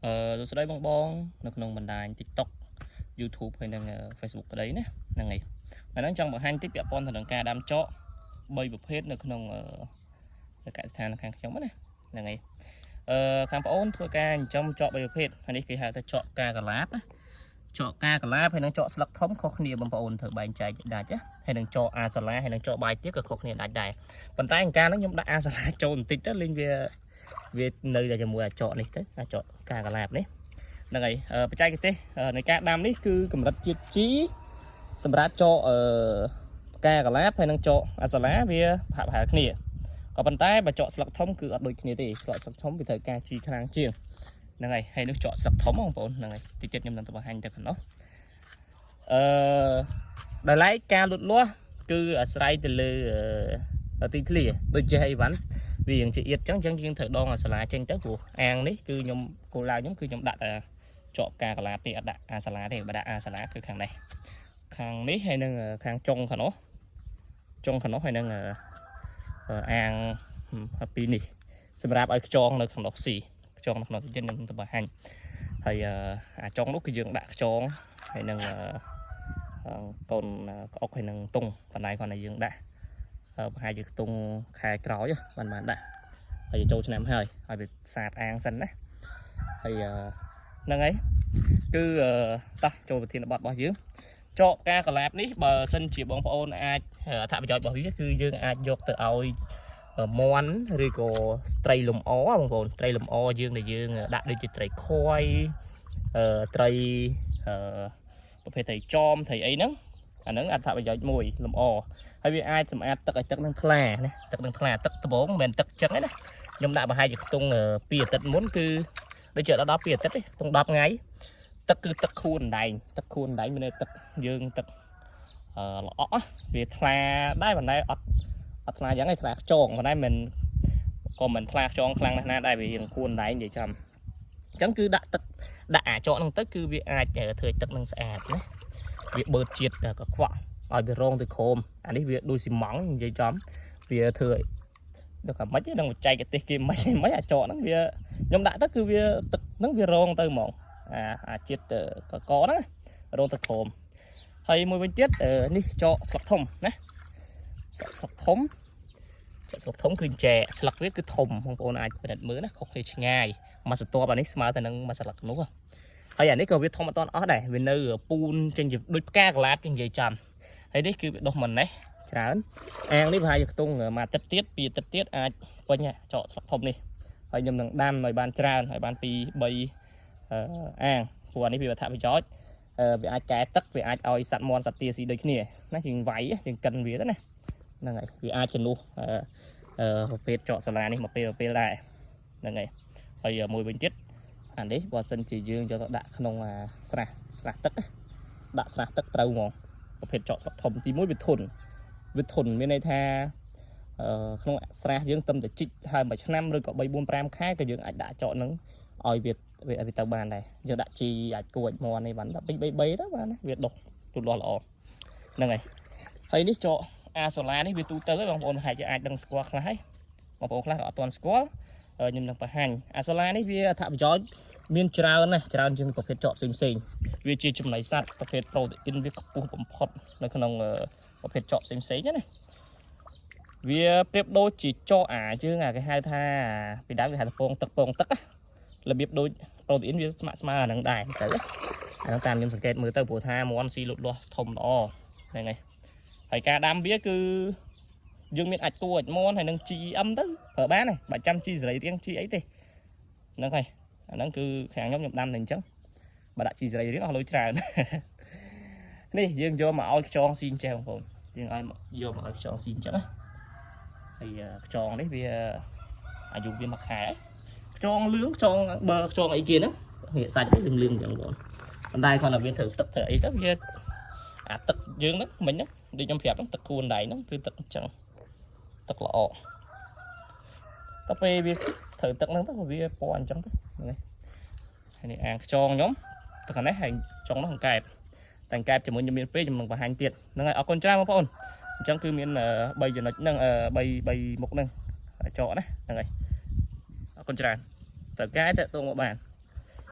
សួស្តីបងបងនៅក្នុងបណ្ដាញ TikTok YouTube ហើយនិង Facebook ក្តីណាហ្នឹងហើយថ្ងៃហ្នឹងចង់បង្ហាញតិចពាក់ព័ន្ធទៅនឹងការដាំចក3ប្រភេទនៅក្នុងកសិដ្ឋានខាងខ្ញុំណាហ្នឹងហើយខាងប្អូនធ្វើការចិញ្ចឹមចក3ប្រភេទហើយនេះគេហៅថាចកកាកឡាបណាចកកាកឡាបហើយនិងចកស្លឹកធំខុសគ្នាបងប្អូនត្រូវបែងចែកដាច់ណាហើយនឹងចកអាសាឡាហើយនឹងចកបាយទៀតក៏ខុសគ្នាដាច់ដែរប៉ុន្តែអង្ការហ្នឹងខ្ញុំដាក់អាសាឡាចូលបន្តិចទៅលេងវាវានៅតែជាមួយអាចកនេះទៅអាចកកាកឡាបនេះហ្នឹងហើយបច្ចេកទេសនៃការដាំនេះគឺកម្រិតជាតិជីសម្រាប់ចកអឺផ្កាកឡាបហើយនឹងចកអាសាឡាវាប្រហាក់ប្រហែលគ្នាក៏ប៉ុន្តែបើចកស្លឹកធំគឺអត់ដូចគ្នាទេស្លឹកធំវាត្រូវការជីខ្លាំងជាងហ្នឹងហើយហើយនោះចកស្លឹកធំបងប្អូនហ្នឹងហើយតិចទៀតខ្ញុំនឹងទៅបង្ហាញទៅខាងនោះអឺដោយឡែកការលូតលាស់គឺអាស្រ័យទៅលើទីធ្លាដូចជាអីវ៉ាន់វារៀងជាអៀតចឹងចឹងយើងត្រូវដងអាសាឡាចេញទៅព្រោះអាងនេះគឺខ្ញុំគោលដៅខ្ញុំគឺខ្ញុំដាក់តែចកផ្កាកឡាបទេអត់ដាក់អាសាឡាទេបើដាក់អាសាឡាគឺខាងនេះខាងនេះហើយនឹងខាងចុងខាងនោះចុងខាងនោះហើយនឹងអាងពីរនេះសម្រាប់ឲ្យខ្យងនៅក្នុងនោះស៊ីខ្យងនៅក្នុងទៀតខ្ញុំទៅបង្ហាញហើយអាចុងនោះគឺយើងដាក់ខ្យងហើយនឹងកូនក្អុកហើយនឹងតុងបន្តែគាត់តែយើងដាក់ប្រហែលជាខ្ទង់ខែក្រោយបានបានដាក់ហើយចូលឆ្នាំហើយឲ្យវាសាបអាងសិនណាហើយហ្នឹងហើយគឺតោះចូលប្រធានបទរបស់យើងចកការកឡាបនេះបើសិនជាបងប្អូនអាចអត្ថប្រយោជន៍របស់វាគឺយើងអាចយកទៅឲ្យមន់ឬក៏ត្រីលំអបងប្អូនត្រីលំអយើងដែលយើងដាក់ដូចជាត្រីខយត្រីប្រភេទត្រីចមត្រីអីហ្នឹងអាហ្នឹងអត្ថប្រយោជន៍មួយលំអហើយវាអាចសម្អាតទឹកឲ្យទឹកនឹងថ្លាណាទឹកនឹងថ្លាទឹកដំបងមិនមែនទឹកចឹងទេណាខ្ញុំដាក់ប្រហែលជាខ្ទង់2អាទិត្យមុនគឺដូចជាដល់2អាទិត្យទេខ្ទង់10ថ្ងៃទឹកគឺទឹកខួនអណ្ដែងទឹកខួនអណ្ដែងមានន័យទឹកយើងទឹកល្អក់វាថ្លាដែរប៉ុន្តែអត់ថ្លាយ៉ាងឯងថ្លាខ្ចងប៉ុន្តែមិនក៏មិនថ្លាខ្ចងខ្លាំងណាស់ណាដែរវារៀងខួនអណ្ដែងនិយាយចំអញ្ចឹងគឺដាក់ទឹកដាក់អាចកហ្នឹងទៅគឺវាអាចធ្វើឲ្យទឹកនឹងស្អាតណាវាបឺតជាតិកខ្វក់ឲ្យវារងទៅក្រោមអានេះវាដូចស៊ីម៉ង់និយាយចំវាធ្វើឲ្យដល់តែមិនដឹងបច្ចេកទេសគេមិនមិនអាចកហ្នឹងវាខ្ញុំដាក់ទៅគឺវាទឹកហ្នឹងវារងទៅហ្មងអាជាតិកកហ្នឹងរងទៅក្រោមហើយមួយវិញទៀតនេះចកស្លឹកធំណាស្លឹកធំចកស្លឹកធំគឺចែស្លឹកវាគឺធំបងប្អូនអាចពិនិត្យមើលណាខុសគ្នាឆ្ងាយមួយសន្ទាប់អានេះស្មើទៅនឹងមួយស្លឹកនោះហើយអានេះក៏វាធំអត់ទាន់អស់ដែរវានៅពូនចេញជាដូចផ្កាកឡាបជាងនិយាយចំហើយនេះគឺវាដុះមិននេះច្រើនអាងនេះប្រហែលជាខ្ទង់មួយអាទិត្យទៀតពីរអាទិត្យទៀតអាចពេញចកស្លឹកធំនេះហើយខ្ញុំនឹងដាំឲ្យបានច្រើនឲ្យបាន2 3អាងព្រោះអានេះវាអត្ថប្រយោជន៍វាអាចកែទឹកវាអាចឲ្យសត្វមន់សត្វទាស៊ីដូចគ្នាណាជាងវាយជាងកិនវាទៅណាហ្នឹងហើយវាអាចជំនួសប្រភេទចកសាឡានេះមកពេលពេលដែរហ្នឹងហើយហើយមួយវិញទៀតអានេះបើសិនជាយើងយកទៅដាក់ក្នុងស្រះស្រះទឹកដាក់ស្រះទឹកត្រូវហ្មងប្រភេទចកស្លឹកធំទី1វាធន់វាធន់មានន័យថាក្នុងស្រះយើងទំតែជីកហើយមួយឆ្នាំឬក៏3 4 5ខែក៏យើងអាចដាក់ចកហ្នឹងឲ្យវាវាទៅបានដែរយើងដាក់ជីអាចគួចមន់នេះបានដល់2 3 3ទៅបានវាដុះលូតលាស់ល្អហ្នឹងហើយហើយនេះចកអាសូឡានេះវាទូទៅហើយបងប្អូនប្រហែលជាអាចដឹងស្គាល់ខ្លះហើយបងប្អូនខ្លះក៏អត់ទាន់ស្គាល់ខ្ញុំនឹងបង្ហាញអាសូឡានេះវាអត្ថប្រយោជន៍មានច្រើនណាស់ច្រើនជាងប្រភេទចកផ្សេងផ្សេងវាជាចំណីសត្វប្រភេទប្រូតេអ៊ីនវាខ្ពស់បំផុតនៅក្នុងប្រភេទចកផ្សេងផ្សេងណាវាប្រៀបដូចជាចកអាយើងអាគេហៅថាពីដើមគេហៅថាពងទឹកពងទឹករបៀបដូចប្រូតេអ៊ីនវាស្ម័គ្រស្មើអានឹងដែរទៅអានឹងតាមខ្ញុំសង្កេតមើលទៅព្រោះថាមន់ស៊ីលូតលាស់ធំល្អហ្នឹងហើយហើយការដាំវាគឺយើងមានអាចគួរអាចមន់ហើយនឹង GM ទៅប្រើបានហើយបើចាំជីសេរីរៀងជីអីទេហ្នឹងហើយអាហ្នឹងគឺខាងខ្ញុំខ្ញុំដាំតែអញ្ចឹងបើដាក់ជីសេរីរៀងអស់លុយច្រើននេះយើងយកមកឲ្យខ្យងស៊ីអញ្ចឹងបងប្អូនយើងឲ្យយកមកឲ្យខ្យងស៊ីអញ្ចឹងណាហើយខ្យងនេះវាអាយុវាមួយខែខ្យងលឿងខ្យងបើខ្យងអីគេហ្នឹងងាកសាច់លឿងលឿងអញ្ចឹងបងប្អូនប៉ុន្តែគ្រាន់តែវាត្រូវទឹកត្រូវអីទៅវាអាទឹកយើងហ្នឹងមិញហ្នឹងដូចខ្ញុំប្រាប់ហ្នឹងទឹកគួនដៃហ្នឹងគឺទឹកអញ្ចឹងទឹកល្អតែពេលវាត្រូវទឹកហ្នឹងទៅវាពណ៌អញ្ចឹងទៅហ្នឹងហើយហើយនេះអាងខ្យងខ្ញុំទឹកនេះហើយចុងនោះអង្កែបតែអង្កែបជាមួយខ្ញុំមានពេលខ្ញុំនឹងបង្ហាញទៀតហ្នឹងហើយអរគុណច្រើនបងប្អូនអញ្ចឹងគឺមាន3ចំណុចហ្នឹង3មុខហ្នឹងចកណាហ្នឹងហើយអរគុណច្រើនត្រូវកែតទៅមកបាន